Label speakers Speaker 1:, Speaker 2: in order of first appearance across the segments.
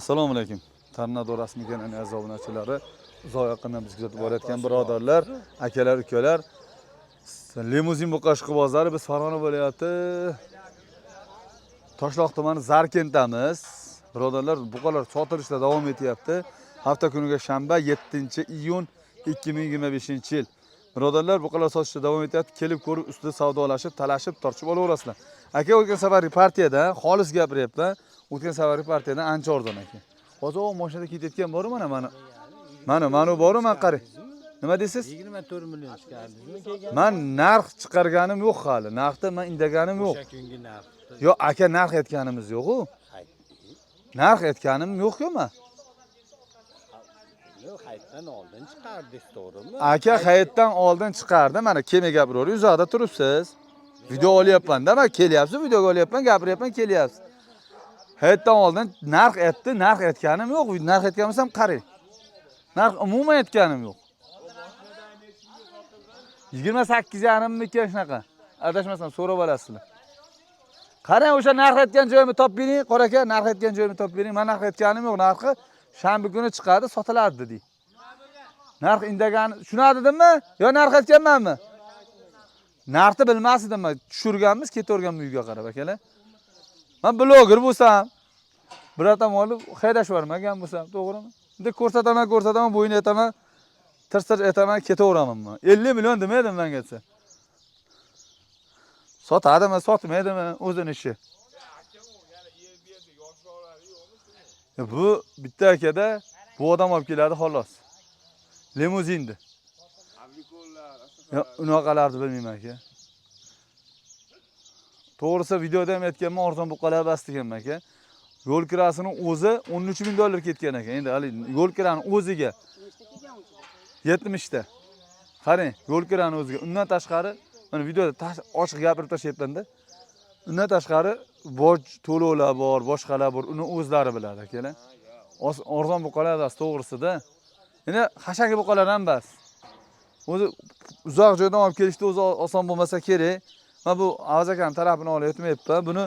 Speaker 1: Assalomu alaykum. Tornado rasmiy kanalining aziz obunachilari, uzoq yaqindan bizni kuzatib borayotgan birodarlar, akalar, ukalar. Limuzin buqa ishqibozlari, biz Farg'ona viloyati Toshloq tumani Zarkentdamiz. Birodarlar, buqalar sotilishda davom etyapti. Hafta kuniga shanba, 7-iyun 2025-yil. Birodarlar, buqalar sotishda davom etyapti. Kelib ko'rib, ustida savdolashib, talashib, tortishib olaverasizlar. Aka, o'tgan safargi partiyadan xolis gapiryapman. O'tgan safargi partiyadan ancha arzon aka. Hozir o mashinada ketayotgan boru mana mana. Mana mana boru, man qarang. Nima deysiz?
Speaker 2: 24 million chiqardingizmi kelgan?
Speaker 1: Man narx chiqarganim yo'q hali. Narxda man indaganim yo'q.
Speaker 2: O'sha kungi narx.
Speaker 1: Yo'q, aka, narx aytganimiz yo'q-u. Narx aytganim yo'q-ku man.
Speaker 2: Yo'q, hayitdan oldin chiqardingiz, to'g'rimi?
Speaker 1: Aka, hayitdan oldin chiqardi. Mana kelmay gapiravering, uzoqda turibsiz. Video olyapman-da, man kelyapsiz, videoga olyapman, gapiryapman, kelyapsiz. Hayitdan oldin narx aytdi, narx aytganim yo'q. Narx aytgan bo'lsam qarang. Narx umuman aytganim yo'q. 28,5 mikan shunaqa. Adashmasam so'rab olasizlar. Qarang, o'sha narx aytgan joyimni topib bering, qora aka, narx aytgan joyimni topib bering. Men narx aytganim yo'q, narxi shanba kuni chiqadi, sotiladi dedik. Narx indagani shunaqa dedimmi? Yo narx aytganmanmi? Narxni bilmas edim men. Tushirganmiz, ketaverganmiz uyga qarab akalar. Men bloger bo'lsam, birorta olib haydashib yubormagan bo'lsam, to'g'rimi? Endi ko'rsataman, ko'rsataman, bo'yni aytaman, tirs-tirs aytaman, ketaveraman men. 50 million demaydim menga desa. Sotadimi, sotmaydimi, o'zini ishi. Bu bitta akada bu odam olib keladi xolos. Limuzinni. Yo'q, unaqalarni bilmayman aka. To'g'risi videoda ham aytganman, arzon buqalar bas deganman aka. Yo'l kirasini o'zi 13 ming dollar ketgan ekan. Endi hali yo'l kirani o'ziga 70 ta. Qarang, yo'l kirani o'ziga. Undan tashqari, mana videoda ochiq gapirib tashlayapman-da. Undan tashqari boj to'lovlar bor, boshqalar bor, uni o'zlari biladi akalar. Arzon buqalar emas to'g'risida. Endi hashaki buqalar ham bas. O'zi uzoq joydan olib kelishda o'zi oson bo'lmasa kerak. Men bu Avaz akam tarafini olib aytmayapman. Buni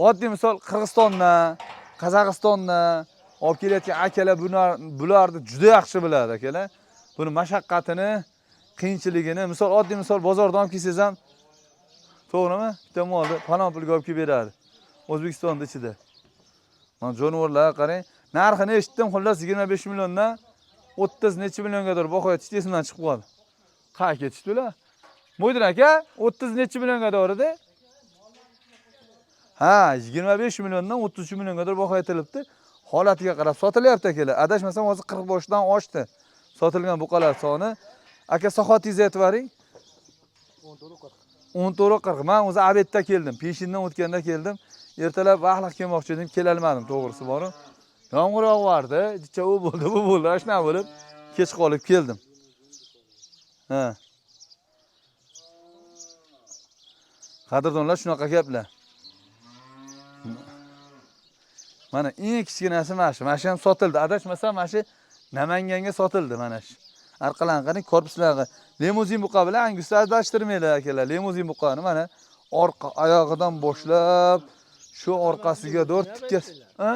Speaker 1: oddiy misol Qirg'izistondan, Qozog'istondan olib kelayotgan akalar bularni juda yaxshi biladi akalar. Buni mashaqqatini, qiyinchiligini, misol oddiy misol bozordan olib kelsangiz ham, to'g'rimi? Bitta molni falon pulga olib kelib beradi. O'zbekistonda ichida. Mana jonivorlar qarang, narxini eshitdim, xullas 25 milliondan 30 necha milliongadir baho aytishdi, esimdan chiqib qoldi. Qayerga ketishdi ular? Mo'ydin aka, 30 necha millionga to'g'rida? Ha, 25 milliondan 33 milliongadir baho aytilibdi. Holatiga qarab sotilyapti akalar. Adashmasam hozir 40 boshdan oshdi. Sotilgan buqalar soni. Aka, soatingizni aytib yuboring. 14:40. Men o'zi obedda keldim. Peshindan o'tganda keldim. Ertalab vaqtliq kelmoqchi edim, kelalmadim to'g'risi boru. Yomg'ir yog'ardi, jicha u bo'ldi, bu bo'ldi, shunaqa bo'lib kech qolib keldim. Ha. Qadrdonlar, shunaqa gaplar. Mana eng kichkinasi mana shu. Mana shu ham sotildi. Adashmasam mana shu Namanganga sotildi mana shu. Arqalarni qarang, korpuslarni qarang. Limuzin buqa bilan angusni adashtirmanglar akalar. Limuzin buqani mana orqa oyog'idan boshlab shu orqasiga to'rt tikka. Ha?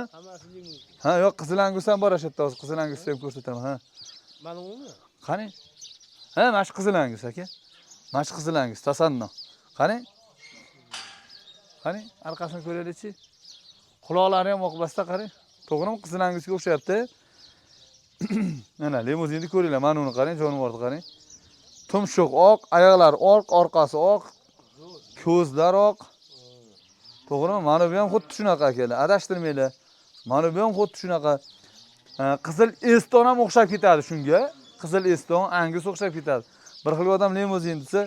Speaker 1: Ha, yo'q, qizil angus ham bor o'sha yerda hozir. Qizil angusni ham ko'rsataman, ha.
Speaker 2: Mana umi?
Speaker 1: Qani? Ha, mana shu qizil angus aka. Mana shu qizil angus tasanno. Qani? Qani, orqasini ko'raylikchi. Quloqlari ham oqbasta qarang. To'g'rimi? Qizil angusga o'xshayapti. Mana limuzinni ko'ringlar, mana uni qarang, jonivorni qarang. Tumshuq oq, oyoqlari oq, orqasi oq, ko'zlar oq. To'g'rimi? Mana bu ham xuddi shunaqa akalar. Adashtirmanglar. Mana bu ham xuddi shunaqa. Qizil eston ham o'xshab ketadi shunga. Qizil eston, angus o'xshab ketadi. Bir xil odam limuzin desa,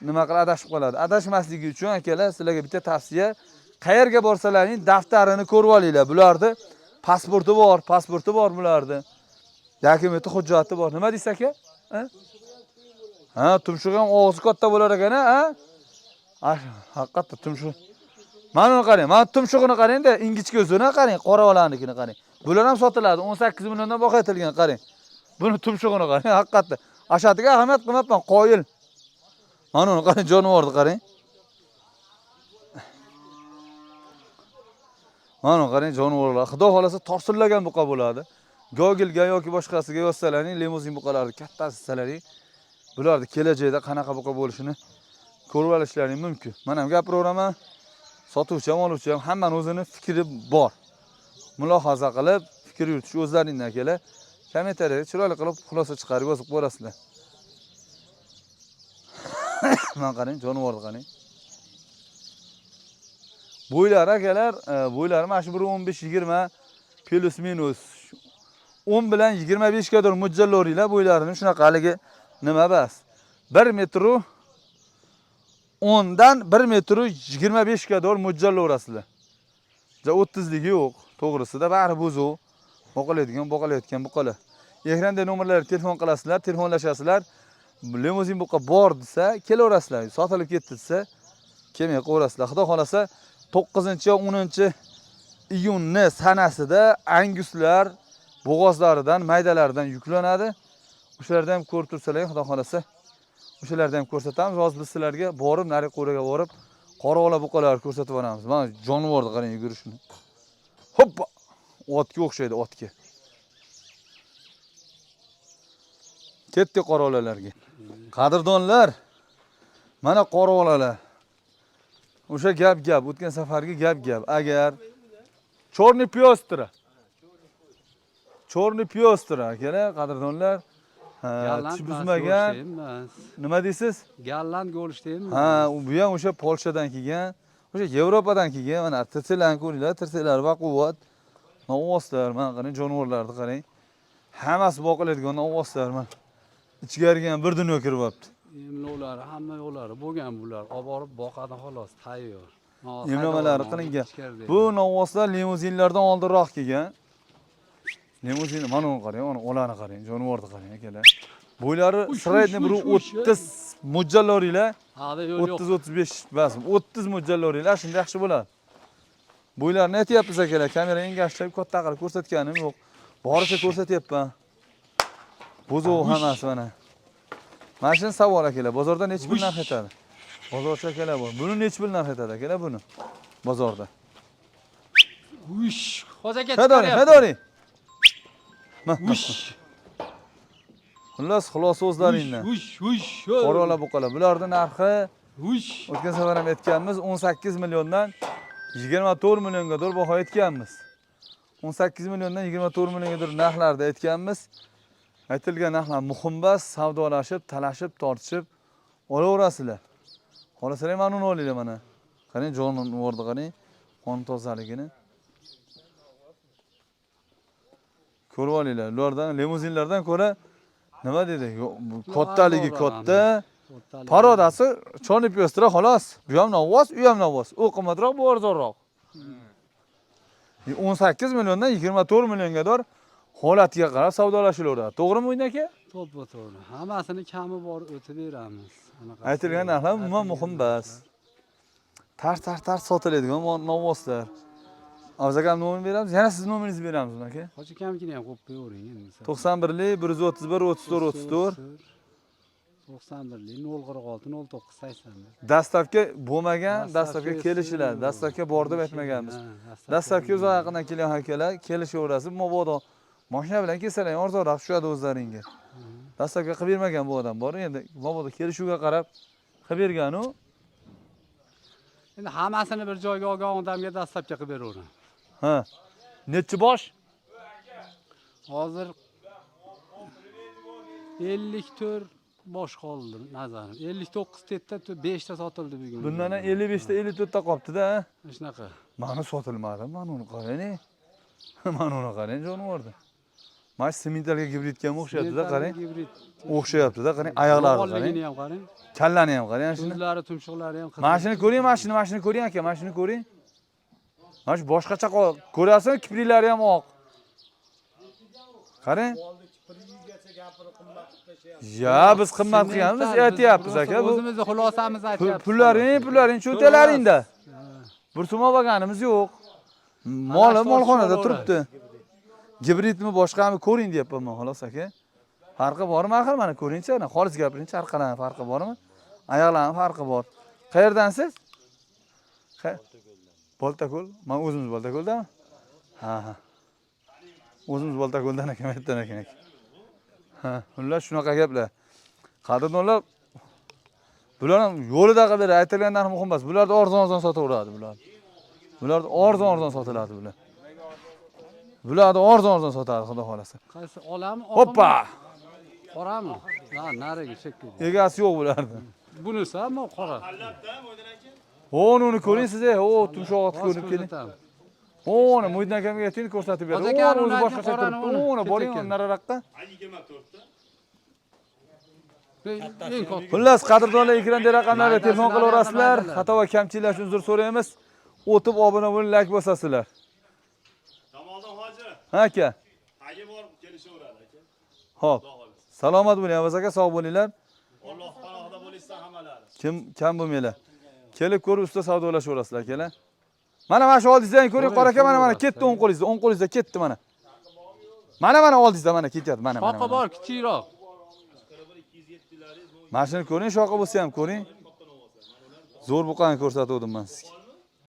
Speaker 1: nima qilib adashib qoladi. Adashmasligi uchun akalar, sizlarga bitta tavsiya, qayerga borsalaring daftarini ko'rib olinglar. Bularni pasporti bor, pasporti bor bularni. Dokumenti, hujjati bor. Nima deysiz aka? Ha? Ha, tumshug'i ham og'zi katta bo'lar ekan, ha? Haqiqatda tumshuq. Mana uni qarang, mana tumshug'ini qarang-da, ingichka o'zini qarang, qora olanikini qarang. Bular ham sotiladi, 18 milliondan baho aytilgan, qarang. Buni tumshug'ini qarang, haqiqatda. Ashatiga ahamiyat qilmabman, qoyil. Mana uni qarang, jonivorni qarang. Mana qarang jonivorlar. Xudo xolasa torsillagan buqa bo'ladi. Google'ga yoki boshqasiga yozsalaring, limuzin buqalarni kattasi desalaring, bularni kelajakda qanaqa buqa bo'lishini ko'rib olishlaring mumkin. Men ham gapiraveraman. Sotuvchi ham, oluvchi ham hammani o'zini fikri bor. Mulohaza qilib, fikr yuritish o'zlaringdan kelar. Kommentariyaga chiroyli qilib xulosa chiqarib yozib qo'yasizlar. Mana qarang, jonivorni qarang. Bo'ylari akalar, bo'ylari mana shu 1.15-20 plus minus 10 bilan 25 gadir mo'ljallavringlar bo'ylarini shunaqa haligi nima bas. 1 metru 10 dan 1 metru 25 gadir mo'ljallaverasizlar. Ja 30 ligi yo'q, to'g'risida bari buzuq. Boqilayotgan, boqilayotgan buqalar. Ekranda nomerlarga telefon qilasizlar, telefonlashasizlar. Limuzin buqa bor desa, kelaverasizlar. Sotilib ketdi desa, kelmay qo'yasizlar. Xudo xolasa 9 yo 10 iyunni sanasida anguslar bo'g'ozlaridan, maydalaridan yuklanadi. O'shalarda ham ko'rib tursalar, Xudo xolasa o'shalarda ham ko'rsatamiz. Hozir biz sizlarga borib, nari qo'raga borib, qoraola buqalarni ko'rsatib yuboramiz. Mana jonivorni qarang yugurishini. Hoppa! Otga o'xshaydi, otga. Ketdik qoraolalarga. Qadrdonlar, mana qoraolalar. O'sha gap gap, o'tgan safargi gap gap. Agar Chorni пёстра. Chorni пёстра akalar, qadrdonlar. Ha,
Speaker 3: Golland
Speaker 1: tish buzmagan.
Speaker 3: emas.
Speaker 1: Nima deysiz?
Speaker 3: Golland Golstein.
Speaker 1: Ha, bu ham o'sha Polshadan kelgan, o'sha Yevropadan kelgan. Mana tirsalarni ko'ringlar, tirsalar baquvvat. Novvoslar, mana qarang, jonivorlarni qarang. Hammasi boqiladigan novvoslar mana. Ichkariga ham bir dunyo kiryapti.
Speaker 3: Emlovlari, hamma yo'llari bo'lgan bular. Olib borib boqadi xolos, tayyor.
Speaker 1: Emlamalari qilingan. Bu novvoslar limuzinlardan oldinroq kelgan. Limuzin, mana uni qarang, uni olani qarang, jonivorni qarang akalar. Bo'ylari средний bir 30 mo'ljallavringlar.
Speaker 3: Hali yo'l yo'q.
Speaker 1: 30-35 bas, 30 mo'ljallavringlar, shunda yaxshi bo'ladi. Bo'ylarini aytyapmiz akalar, kamera engashtirib katta qilib ko'rsatganim yo'q. Boricha ko'rsatyapman. Buzuq hammasi mana. Mana shuni savol akalar, bozorda necha pul narx aytadi? Bozorchi akalar bor. Buni necha pul narx aytadi akalar buni? Bozorda.
Speaker 3: Ush, hozir aka
Speaker 1: Haydori,
Speaker 3: chiqaryapti.
Speaker 1: haydori.
Speaker 3: Ush.
Speaker 1: Xullas, xulosa o'zlaringdan.
Speaker 3: Ush, ush,
Speaker 1: Qoraola buqalar. Bularning narxi
Speaker 3: Ush.
Speaker 1: o'tgan safar ham aytganmiz, 18 milliondan 24 millionga baho aytganmiz. 18 milliondan 24 millionga narxlarda aytganmiz. Aytilgan narxlar muhim emas, savdolashib, talashib, tortishib olaverasizlar. Xohlasalar mana uni olinglar mana. Qarang, jonivorni qarang, qon tozaligini. Ko'rib olinglar. Ulardan, limuzinlardan ko'ra nima dedi? Bu kattaligi katta. Parodasi chorni пёстра xolos. Bu ham novvos, u ham novvos. U qimmatroq, bu arzonroq. 18 milliondan 24 millionga holatiga qarab savdolashilaveradi. To'g'rimi Uyda aka?
Speaker 3: To'ppa to'g'ri. Hammasini kami bor o'tib beramiz. Anaqasi
Speaker 1: Aytilgan
Speaker 3: yo'q.
Speaker 1: narxlar umuman muhim emas. Tar tar tar sotiladigan novvoslar. Avaz akam nomerini beramiz, yana siz nomeringizni beramiz aka.
Speaker 3: Hoji akamnikini ham qo'yib qo'yavering endi.
Speaker 1: 91lik 131 34 34.
Speaker 3: 91lik 046 09 81.
Speaker 1: Dastavka bo'lmagan, dastavka kelishiladi. Dastavka bor deb aytmaganmiz. Dastavka uzoq yaqindan kelgan akalar kelishaverasiz. Mabodo mashina bilan kelsalar ham arzonroq tushadi o'zlaringga. Dastavka qilib bermagan bu odam bor. Endi mabodo kelishuvga qarab qilib bergan u.
Speaker 3: Endi hammasini bir joyga olgan odamga dastavka qilib beraveradi.
Speaker 1: Ha. Nechi bosh?
Speaker 3: Hozir 54 bosh qoldi nazarim. 59 tetda 5 ta sotildi bugun.
Speaker 1: Bundan ham 55 ta 54 ta qolibdi-da.
Speaker 3: Shunaqa.
Speaker 1: Mana sotilmadi, mana uni qarang. Mana uni qarang jonivorni. Mana shu sementalga gibridga ham o'xshayapti-da, qarang.
Speaker 3: Gibrid.
Speaker 1: O'xshayapti-da, qarang, oyoqlarini qarang.
Speaker 3: Yo'g'onligini ham qarang.
Speaker 1: Kallani ham qarang shuni.
Speaker 3: Ko'zlari, tumshuqlari ham qizil.
Speaker 1: Mana shuni ko'ring, mana shuni, mana shuni ko'ring aka, mana shuni ko'ring. Mana shu boshqacha ko'rasizmi, kipriklari ham oq. Qarang. Ya biz qimmat qilganmiz,
Speaker 3: Semental, biz
Speaker 1: aytyapmiz
Speaker 3: просто
Speaker 1: aka bu.
Speaker 3: O'zimizni xulosamizni aytyapmiz.
Speaker 1: Pullaring, pullaring cho'ntalaringda. Bir so'm olganimiz yo'q. Moli molxonada turibdi. Gibridmi boshqami ko'ring deyapman men xolos aka. Farqi bormi axir mana ko'ringchi, ana xolis gapiringchi, orqalarning farqi bormi? Oyoqlarning farqi bor. Qayerdansiz? Boltako'l. Men o'zimiz Boltako'ldami? Ha ha. O'zimiz Boltako'ldan ekan, yerdan ekan aka. Ha, xullas shunaqa gaplar. Qadrdonlar, bular ham yo'lida qilib beradi, aytilgan narx muhim emas. Bularda arzon-arzon sotaveradi bular. Bularda arzon-arzon sotiladi bular. Bularda arzon-arzon sotadi, xudo xolasa.
Speaker 3: Qaysi olami?
Speaker 1: Hoppa!
Speaker 3: Qorami? Ha, narigi chekka.
Speaker 1: Egasi yo'q bularni.
Speaker 3: Bunisi ham qora.
Speaker 1: Uni uni ko'ring siz, ey, o tumshug'i
Speaker 3: Rost
Speaker 1: ko'rinib keling.
Speaker 3: ko'rsatamiz.
Speaker 1: Uni Muhiddin akamga ayting, ko'rsatib beradi.
Speaker 3: Hozir aka,
Speaker 1: Uni o'zi
Speaker 3: uni
Speaker 1: boshqacha
Speaker 3: qorani
Speaker 1: turibdi.
Speaker 3: uni
Speaker 1: Uni boring
Speaker 3: ketayotgan.
Speaker 1: nariroqqa.
Speaker 3: Eng katta.
Speaker 1: Xullas, qadrdonlar, ekranda raqamlarga
Speaker 3: Maydasi
Speaker 1: telefon qilaverasizlar.
Speaker 3: maydalar.
Speaker 1: Xato va kamchiliklar uchun uzr so'raymiz. O'tib obuna bo'lib, like bosasizlar.
Speaker 4: Jamoliddin hoji,
Speaker 1: Ha aka.
Speaker 4: tagi borib kelishaveradi aka.
Speaker 1: Xo'p. Salomat bo'ling, Avaz aka, sog' bo'linglar.
Speaker 4: Alloh panohida bo'linglar hammalari.
Speaker 1: Kim kam bo'lmanglar. Kelib ko'rib usta savdolashaverasizlar akalar. Mana mana shu oldingizdan ko'ring, qora aka, mana mana ketdi o'ng qo'lingizda, o'ng qo'lingizda ketdi mana. Mana mana oldingizda mana ketyapti, mana mana.
Speaker 3: Shoqi bor, kichikroq.
Speaker 1: Mana shuni ko'ring, shoqi bo'lsa ham ko'ring. Zo'r buqani ko'rsatuvdim men sizga.